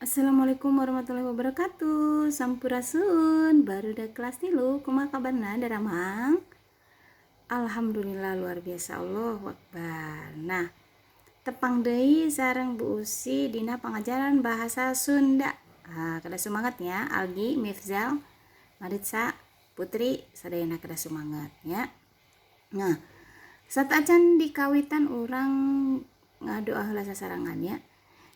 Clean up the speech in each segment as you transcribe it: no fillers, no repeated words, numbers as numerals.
Assalamualaikum warahmatullahi wabarakatuh. Sampurasun, barudak kelas 3. Kumaha kabarna, daramang? Alhamdulillah, luar biasa, Allahu Akbar. Nah, tepang deui sareng Bu Usi dina pengajaran bahasa Sunda. Ah, kedah semangat ya, Algi, Mifzal, Maritza, Putri, sadayana kedah semangat ya. Nah, sateuacan dikawitan, urang ngadoa heula sasarengan ya.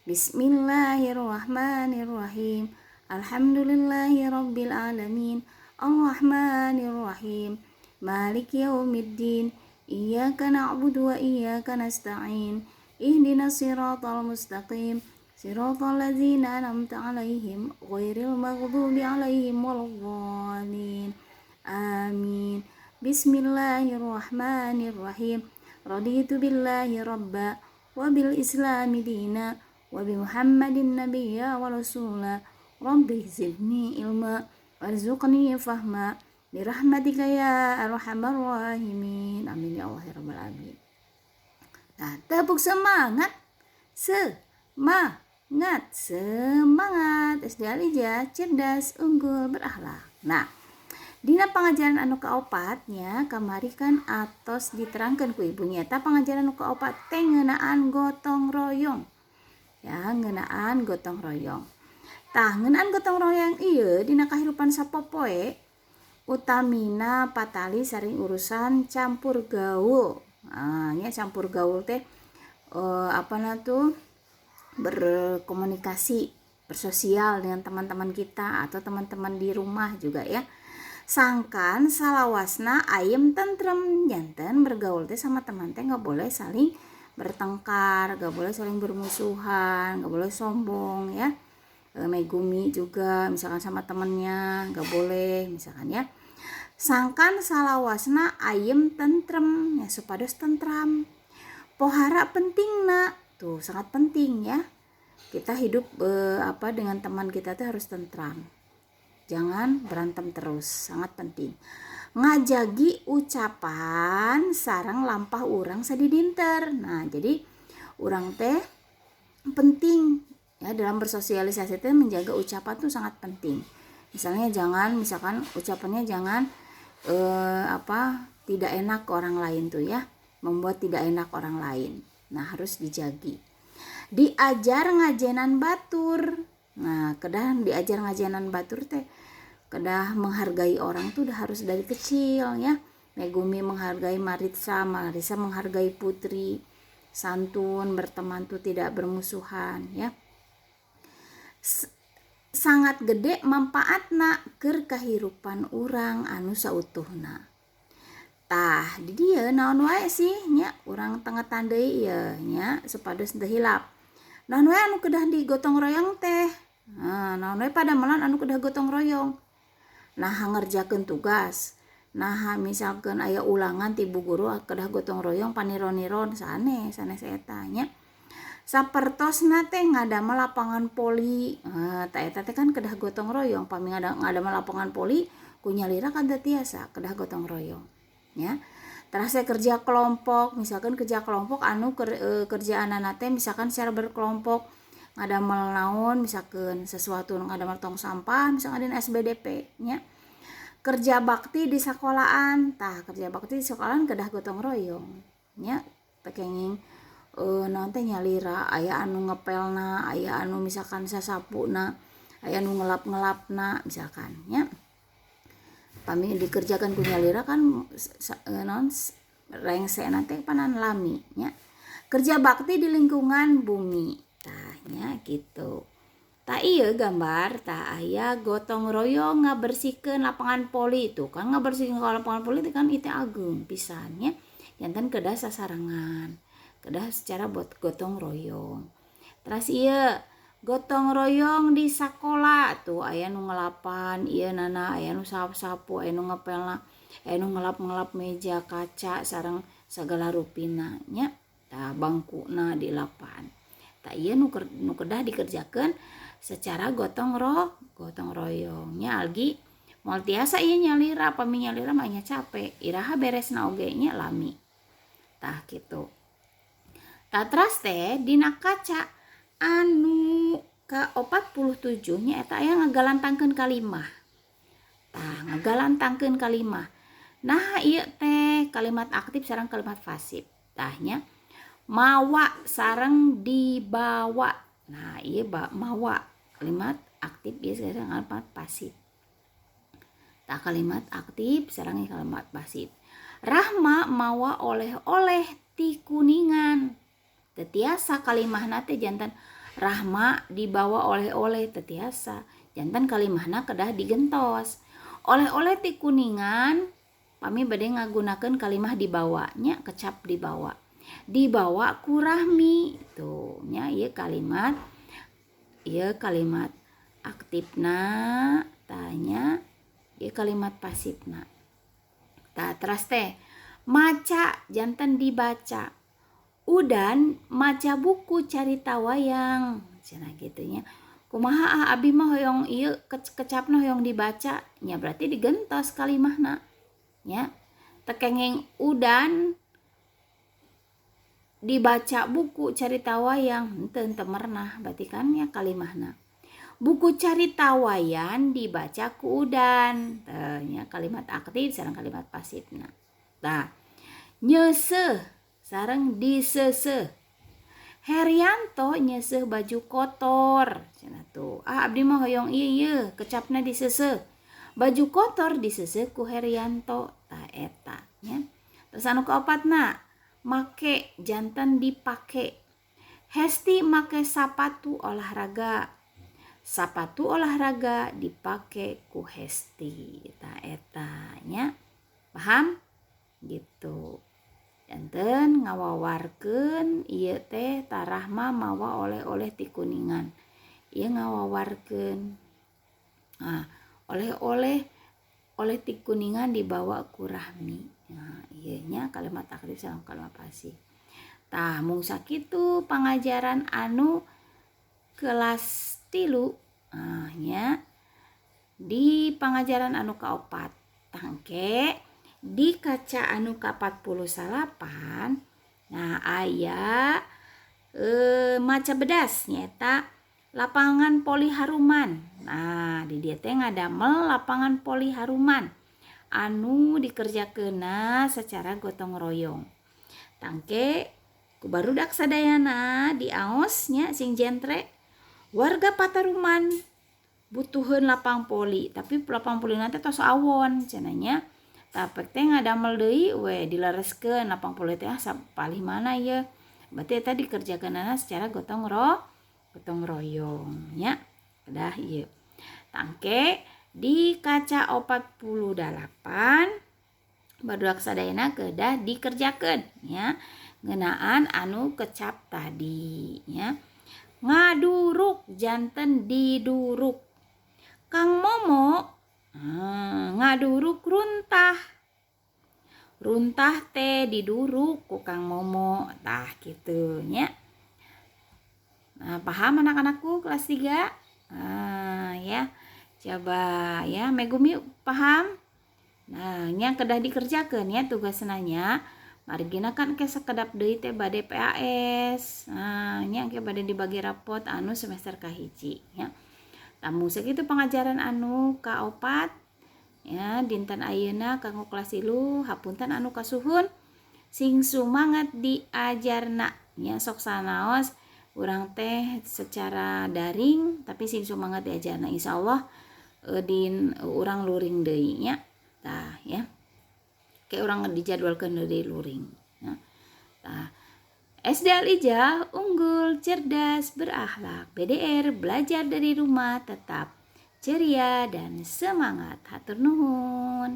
Bismillahirrahmanirrahim. Alhamdulillahirabbil alamin. Arrahmanirrahim. Maliki yaumiddin. Iyyaka na'budu wa iyyaka nasta'in. Ihdinas siratal mustaqim. Siratal ladzina an'amta 'alaihim ghairil maghdubi 'alaihim waladdallin. Amin. Bismillahirrahmanirrahim. Raditu billahi rabba wa bil islami dina wa bi Muhammadin nabiyya wa rasula. Rabbi zidni ilma warzuqni fahma birahmatika ya arhamar rahimin. Amin ya Allah ya rabbal alamin. Nah, tepuk semangat. Semangat, semangat. SD Alija cerdas, unggul, berakhlak. Nah, dina pengajaran anu kaopatnya, kamari kan atos diterangkan ku ibunya, ta pengajaran anu kaopat teh ngeunaan gotong royong ya, ngeunaan gotong royong. Tah, ngeunaan gotong royong ieu dina kahirupan sapopoe, utamina patali sareng urusan campur gaul. Nah, nya campur gaul teh apa na tuh, berkomunikasi, bersosial dengan teman-teman kita atau teman-teman di rumah juga ya. Sangkan salawasna ayem tentrem. Janten bergaul teh sama teman teh nggak boleh saling bertengkar, gak boleh saling bermusuhan, gak boleh sombong ya. Megumi juga misalkan sama temennya gak boleh misalkan ya. Sangkan salawasna ayem tentrem ya, supados tentram. Pohara pentingna tuh, sangat penting ya. Kita hidup apa, dengan teman kita tuh harus tentram. Jangan berantem terus, sangat penting. Ngajagi ucapan sareng lampah urang sadidinten. Nah, jadi urang teh penting ya, dalam bersosialisasi teh menjaga ucapan tuh sangat penting. Misalnya jangan, misalkan ucapannya jangan apa, tidak enak ke orang lain tuh ya, membuat tidak enak orang lain. Nah, harus dijagi. Diajar ngajenan batur. Nah, kedah diajar ngajenan batur teh kedah menghargai orang tuh udah harus dari kecil ya. Megumi menghargai Maritza, Marisa menghargai Putri. Santun berteman tuh tidak bermusuhan ya. Sangat gede manfaatna keur kahirupan urang anu sautuhna. Tah, di dieu naon wae sih nya, urang tengetan deui ieu nya, supados teu hilap. Naon wae anu kedah digotong royong teh? Nah, naon wae padamelan anu kedah gotong royong? Nah, ngerjakeun tugas. Nah, misalkan aya ulangan ti bu guru kedah gotong royong, paniron-niron sanes sanes eta nya. Sapertosna teh ngadamel lapangan voli. Nah, tah, eta teh kan kedah gotong royong. Pami ngadamel lapangan voli ku nyalira kan teu tiasa, kedah gotong royong ya. Terus saya kerja kelompok, misalkan kerja kelompok anu kerjaan teh misalkan secara berkelompok ngadamel naon, misalkan sesuatu ngadamel tong sampah misalkan di SBDP nya. Kerja bakti di sekolahan. Tah, kerja bakti di sekolahan kedah gotong royong nya. Teu kenging naon teh, nyalira, aya anu ngepelna, aya anu misalkan sasapuna, aya anu ngelap-ngelapna misalkan nya. Pami dikerjakan ku nyalira kan naon, rengsena teh panan lami nya. Kerja bakti di lingkungan bumi, tah nya gitu. Tah, ieu gambar, tah, aya gotong royong ngabersihkeun lapangan voli. Itu kan ngabersihkeun lapangan voli itu kan itu ageung pisan nya. Janten kedah sasarengan, kedah secara buat gotong royong. Terus ieu gotong royong di sakola tuh, aya nu ngelapan ieu nana, aya nu sapu, aya nu ngepelna, aya nu ngelap-ngelap meja, kaca, sareng sagala rupina nya. Tah, bangkuna dilapan. Tah, ieu nu kedah dikerjakeun secara gotong royong nya. Algi, moal tiasa ieu nyalira. Pami nyalira mah nya capek, iraha beresna oge nya lami. Tah, kitu. Tah, teras teh dina kaca anu ka Ka 47 nya eta aya ngagalantangkeun kalimah. Tah, ngagalantangkeun kalimah. Nah, ieu teh kalimat aktif sareng kalimat pasif. Tah nya, mawa sareng dibawa. Nah, ieu mawa kalimat aktif, ieu sareng kalimat pasif. Tah, kalimat aktif sareng kalimat pasif. Rahma mawa oleh-oleh ti Kuningan. Teu tiasa kalimahna teh janten Rahma dibawa oleh-oleh, teu tiasa. Janten kalimahna kedah digentos. Oleh-oleh ti Kuningan, pami bade ngagunakeun kalimah dibawa nya, kecap dibawa. Dibawa ku Rahmi tuh nya, ieu kalimat aktifna, tanya ieu kalimat pasifna. Tah, teras teh maca janten dibaca. Udan maca buku carita wayang cenah kitu nya. Kumaha, ah, abi mah hoyong ieu kecapna hoyong dibaca nya, berarti digentos kalimahna nya. Teu kenging Udan dibaca buku carita wayang, henteu, teu merenah berarti kan nya kalimahna. Buku carita wayang dibaca ku Udan. Tah nya, kalimat aktif sareng kalimat pasifna. Tah, nyeuseuh sareng diseuseuh. Herianto nyeuseuh baju kotor cenah tuh. Ah, abdi mah hoyong ieu ieu kecapna diseuseuh. Baju kotor diseuseuh ku Herianto. Tah, eta nya. Terus anu kaopatna, make janten dipake. Hesti make sapatu olahraga. Sapatu olahraga dipake ku Hesti. Tah, eta nya. Paham? Gitu. Janten ngawawarkeun ieu teh, tah, Rahma mawa oleh-oleh ti Kuningan. Ieu ngawawarkeun. Nah, oleh-oleh oleh ti Kuningan dibawa ku Rahmi. Nah, ieu nya kalimat aktif sareng kalimat pasif. Tah, mung sakitu pangajaran anu kelas 3. Nah, nya di pangajaran anu kaopat. Tangke di kaca anu ka-48, nah, aya maca bedas nyaeta lapangan poli Haruman. Nah, di dieu teh ngadamel lapangan poli Haruman anu dikerjakeunna secara gotong royong. Tangke ku barudak sadayana diaos nya, sing jentre. Warga Pataruman butuheun lapang poli, tapi lapang poli teh tos awon cenah nya. Tah, teh ngadamel deui we, dilereskeun lapang poli teh, ah, palih mana ieu. Berarti eta dikerjakeunana secara gotong royong nya. Dah ieu. Tangke di kaca 48 barudak sadayana kedah dikerjakeun nya, ngeunaan anu kecap tadi nya. Ngaduruk janten diduruk. Kang Momo ngaduruk runtah. Runtah teh diduruk ku Kang Momo. Tah, kitu nya. Nah, paham anak-anakku kelas 3? Nah, ya. Coba ya, Megumi paham? Nah, nya kedah dikerjakeun ya tugasna nya. Margina kan ke sakedap deui teh bade PAS. Nah, nya ke bade dibagi rapot anu semester kahiji nya. Tah, mung sakitu pengajaran anu kaopat ya dinten ayeuna kanggo kelas 3. Hapunten anu kasuhun, sing sumangat diajarna nya. Sok sanaos urang teh secara daring, tapi sing sumangat diajarna. Insyaallah din urang luring deui nya. Tah ya, kayak urang dijadwalkeun deui luring ya. Tah, SD Al Ijah unggul, cerdas, berakhlak. BDR, belajar dari rumah, tetap ceria dan semangat. Hatur nuhun.